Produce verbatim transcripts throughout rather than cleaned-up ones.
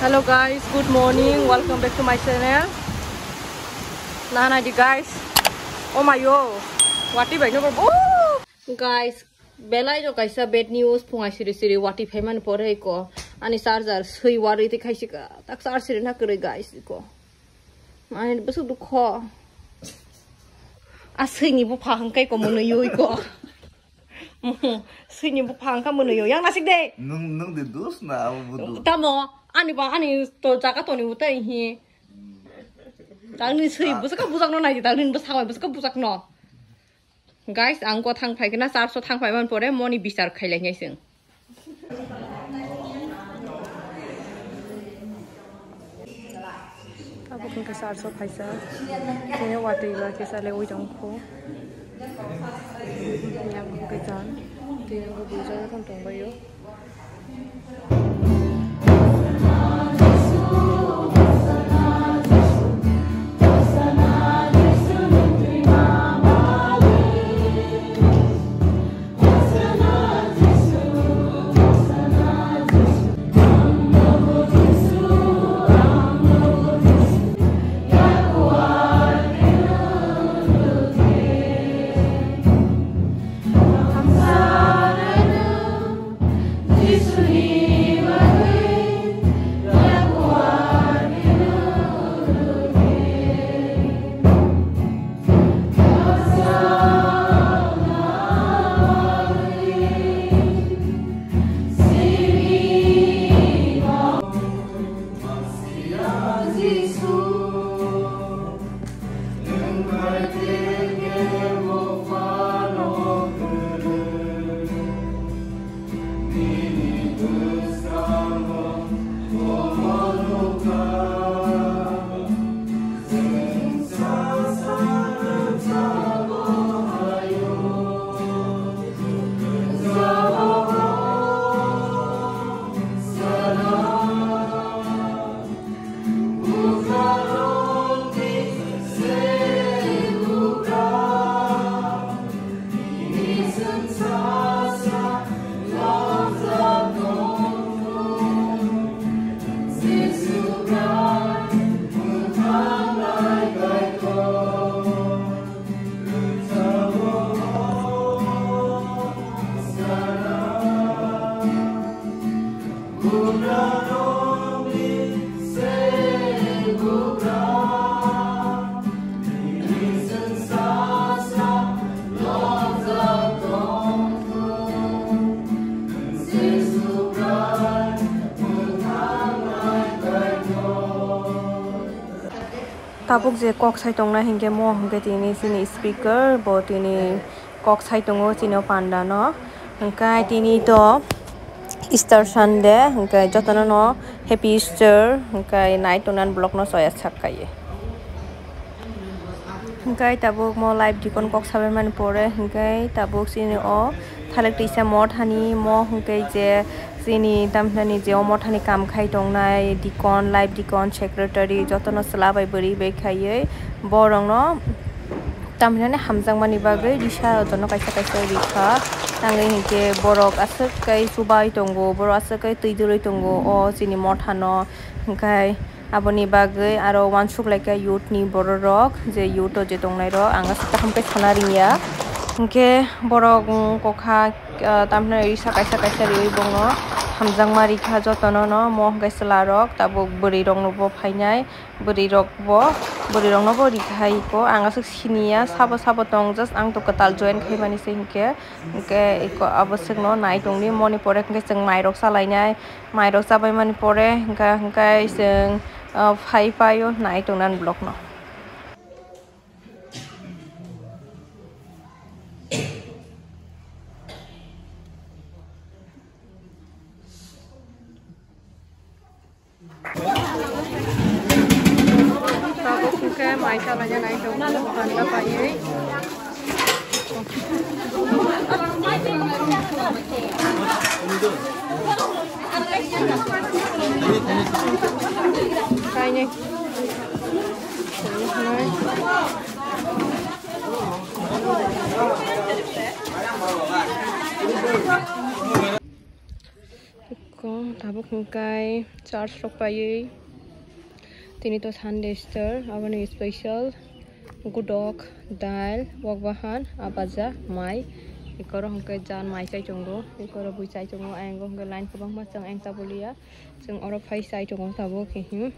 Hello guys, good morning, welcome back to my channel. Nana di guys, oh my yo, wati bai no bo. Guys, belai jo kaisa bad news, phungai siri siri wati phaimani pore ko ani charger swi warwi te khaisika, tak charge siri na kwrwi guys ko. Ani bwswk dukho. A swini bupha hangkai ko mwnwi yoi ko. Swini bupha hangka mwnwi yoi. Yang nasik de. Nung, nung di dus na abo budu. Tamo, ani ba, ani to jaga toni utai hi. Tangni swi bwswk bujak no nai di, tangni bwswk bwswk bujak no. Guys, ang ko thang phai kena, church o thang phai man pore moni bichar khailai nai chwng. Abo khe church o phaisa. Khe watwi ba khe chale ui tong kho. Yang khe jan. Tei ang bo buja tong tong bai o. Tabuk je kok sai tongnai hinkhe mo hinkhe tini chini speaker bo tini kok sai tongo chini o panda no. Hinkhe tini to Easter Sunday, hinkhe jotono no Happy Easter, hinkhe nai tongnan vlog no soya sak kaiye. Hinkhe tabuk mo live deacon kok sabai mani pore, hinkhe tabuk chini o Thalek Tisa Mothani mo hinkhe je chini tamhinani je o mothani kam khai tongnai deacon, live deacon, secretary jotono chwla bai bwrwi bai khaiwi borokno tamhinani hamjakmani bagwi risa jotono kaisa kaisa rikha. Tangwi hinkhe borok aswk kai chubai tongo, borok aswk kai twi dwlwi tongo o chini mothano. Hinkhe aboni bagwi aro uansuk laikha youth ni bororok, je youth o je tongnairok, ang aswk kaham khe sana ringya. Hinkhe borok, mm, kokha, ah, tamhinai risa kaisa kaisa riwi bongno hamjakma rikha jotono no, mo hinkhe chwlarok tabuk bwrwirokno bo phainai, bwrwirok bo, bwrwirokno bo rikha iko, ang aswk siniya, sabo sabo tong, just ang to kwtal join khaimani se hinkhe, hinkhe iko aboswkno nai tongdi, moni pore hinkhe chwng mairok salainai. Mairok chabai mani pore hinkha hinkhe chwng, ah, phai phaio nai tongnan vlog no. Tabuk hinkhe mai salaina nai tongo, panda paiwi. Kainwi. Ko tabuk hwnkhe Charge rok paiwi. Tini to Sunday star, aboni special gudok, dal, wak bahan, abaja, mai. Ikoro hwnkhe jan mai chai tongo, ikoro bui chai tongo, ayang hwnkhe line kwbangma chwng ayang tabuk liya. Chwng oro phai chai tongo tabuk, hihi.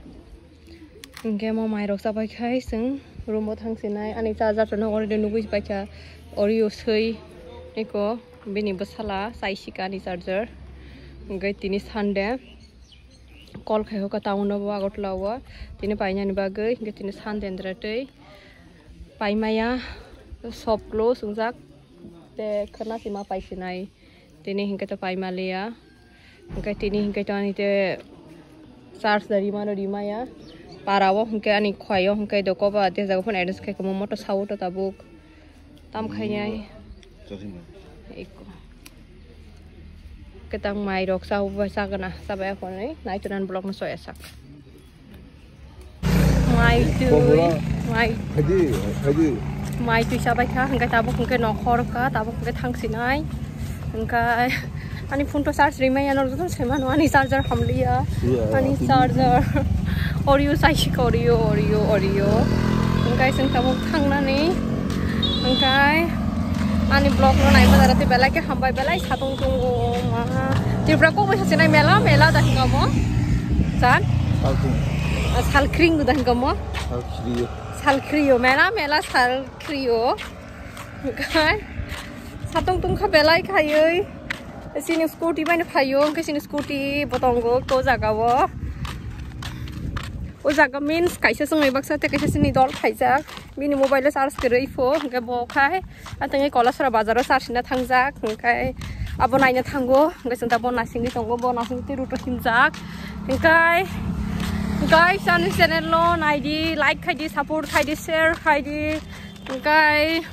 Hwnkhe mo mai rok chabai khai chwng room o thang sinai. Ani charger to nok already nugui paikha, Oreo swi eko. Bini bwsala chai sika ni charger. Hwnkhe tini Sunday call khai hoka town o bo Agartala o. Tini painani bagwi hwnkhe tini Sunday ndra twi paimaya, shop close wngjak. Te khwna sima paisinai. Tini hwnkhe to paimaliya. Hwnkhe tini hwnkhe to ani te charge da rimano rimaya. Para o hwnkhe ani khwai o hwnkhe dokoba te jaga phone arrange khai kamo moto sao to tabuk. Tam khainai. Chasing mai. Eko. Ketang mai rok sao ba sagana, sabai aphone nai to nan vlog no soya sak. Mai twi, mai. Khaidi, khaidi. Mai twi sabai kha, hwnkhe tabuk hwnkhe nokhor kha, tabuk hwnkhe thang sinai. Hwnkhe ani phone to charge rimaya, norok joto se mano ani charger hamliya. Ani charger. Oreo sai sika, Oreo, Oreo, Oreo. Hwnkhe chwng tabuk thangnani. Hwnkhe ani vlog no naibajarati belai khe hambai, belai satung tongo. Tripura kok bai sasinai mela, mela da hinga mo. Jan? Salkring. Ah, salkring da hinga mo. Salkrio. Salkrio, mela, mela, salkrio. Hwnkhe satung tongkha belai khaiwi. Chini scooty bai no phaio, hwnkhe chini scooty bo tongo o jaga o. O jaga means kaisa chwngnai baksa tei kaisa chini dol phaijak. Bini mobile o charge kwrwi pho, hwnkhe bo khai. Atwngwi Kolasora bazar o charge rina thangjak, hwnkhe abo naina thango, hwnkhe chwng da bo nasingwi tongo, bo nasingwi tei route o himjak. Hwnkhe guys, ani channel no naidi, like khaidi, support khaidi, share khaidi, hwnkhe.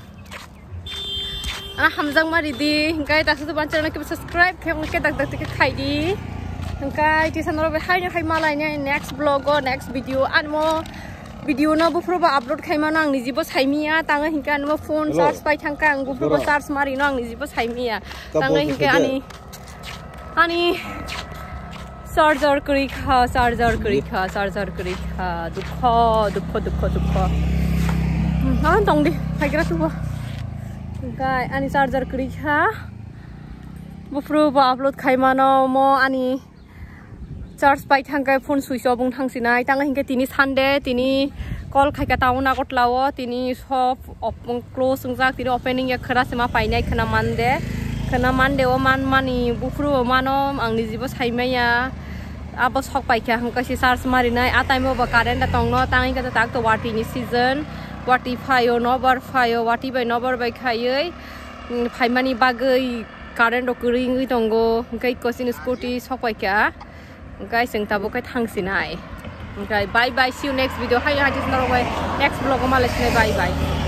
Ana hamjakma ridi, hwnkhe ta sudu ban channel khe subscribe khe, hwnkhe dak dak khe khaidi. Hwnkhe tisa norok bai haino hai malai ne next vlog o, next video, anmo video no buphuru bo upload khaimano ang nijibo saimiya, tango hwnkhe anmo phone charge pai thangkha, ang buphuru bo charge marino ang nijibo saimiya, tango hwnkhe ani Ani charger kwrwi kha, charger kwrwi kha, charger kwrwi kha. Dukho, dukho, dukho, dukho. Hmm, ah, tong di, phaigra tubo. Hwnkhe ani charger kwrwi kha. Buphuru bo upload khaimano mo ani charge pai thangkhe phone switch off wng thangsinai. Tango hwnkhe tini Sunday, tini call khaikha town Agartala o, tini shop Op-, close wngjak, tini opening ya khwna sima painai khwna Monday. Khwna Monday o man mani buphuru o mano ang nijibo saimaya. Abo sok paikha hwnkhe si charge marinai. A time o bo current da tongno, tangwi khe tak to watwi ni season. Watwi phaio, nobar phaio, watwi bai nobar bai khaiwi, mm, phaimani bagwi current rok kwrwi wngwi tongo. Hwnkhe iko chini scooty sok paikha. Guys, chwng tabuk khe thangsinai. Hwnkhe bye bye, see you next video. Haino haino norok bai next vlog o malaisinai, bye bye.